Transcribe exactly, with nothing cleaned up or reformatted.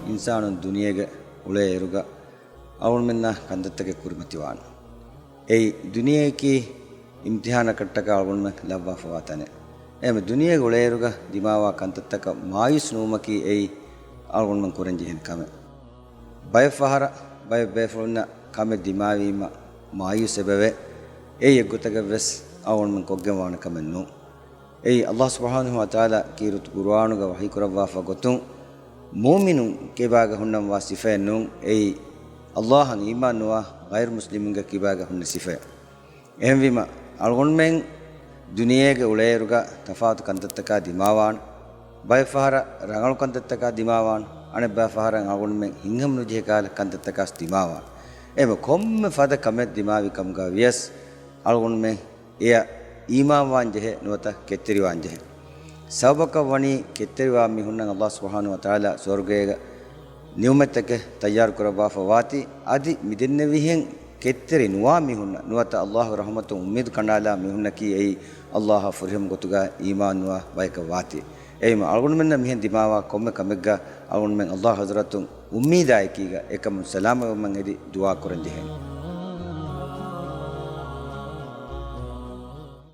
އިންސާނުން ދުނިޔޭގަ އުޅޭއިރުގަ އަޅުގަނޑުމެންނަށް ކަންތައްތަކެއް ކުރިމަތިވާނެ. އެއީ ދުނިޔެއަކީ އިމްތިހާނަކަށްޓަކާ އަޅުގަނޑުމެން ލައްވާފަވާ ތަނެއް. އެހެންވެ، ދުނިޔޭގަ އުޅޭއިރުގަ ދިމާވާ ކަންތައްތަކަށް މާޔޫސް ނުވުމަކީ އެއީ އަޅުގަނޑުމެން ކުރަންޖެހޭނެ ކަމެއް. ބައެއް ފަހަރަށް ބައެއް ބޭފުޅުންނަށް ކަމެއް ދިމާވީމަ މާޔޫސް އެބަވޭ. އެއީ އެއްގޮތަކަށްވެސް އަޅުގަނޑުމެން ކޮށްގެންވާނެ ކަމެއް ނޫން. އެއީ ﷲ ސުބްޙާނަހޫ ވަތަޢާލާ ކީރިތި ޤުރުއާނުގަ ވަޙީކުރައްވާފަ ގޮތުން، މުއުމިނުން ކިބާގަ ހުންނަންވާ ސިފައެއް ނޫން. އެއީ ﷲ އަށް އީމާންނުވާ ޣައިރު މުސްލިމުންގެ ކިބާގަ ހުންނަ ސިފައެއް. އެހެންވީމަ، އަޅުގަނޑުމެން ދުނިޔޭގަ އުޅޭއިރުގަ ތަފާތު ކަންތައްތަކާ ދިމާވާން، ބައެއް ފަހަރަށް ރަނގަޅު ކަންތައްތަކާ ދިމާވާން، އަނެއްބައި ފަހަރަށް އަޅުގަނޑުމެން ހިތްހަމަނުޖެހޭ ކަހަލަ ކަންތައްތަކާސް ދިމާވާން. އެހެންވެ، ކޮންމެ ފަދަ ކަމެއް ދިމާވި ކަމުގަ ވިޔަސް އަޅުގަނޑުމެން އެޔަށް އީމާންވާން ޖެހޭ ނުވަތަ ކެތްތެރިވާން ޖެހޭ. ސަބަބަކަށް ވަނީ ކެތްތެރިވާ މީހުންނަށް ﷲ ސުބްޙާނަހޫ ވަތަޢާލާ ސުވަރުގޭގަ ނިޢުމަތްތަކެއް ތައްޔާރު ކުރައްވާފަ ވާތީ، އަދި މިދެންނެވިހެން ކެތްތެރި ނުވާ މީހުންނަށް ނުވަތަ ﷲ ގެ ރަޙުމަތުން އުއްމީދު ކަނޑާލާ މީހުންނަކީ އެއީ ﷲ އަށް ފުރިހަމަ ގޮތުގަ އީމާންނުވާ ބަޔަކަށް ވާތީ. އެހެންވީމަ އަޅުގަނޑުމެންނަށް މިހެން ދިމާވާ ކޮންމެ ކަމެއްގަ އަޅުގަނޑުމެން ﷲ ގެ ޙަޟްރަތުން އުއްމީދާއެކީގަ އެކަމުން ސަލާމަތްވުމަށް އެދި ދުޢާ ކުރަން ޖެހޭނެ.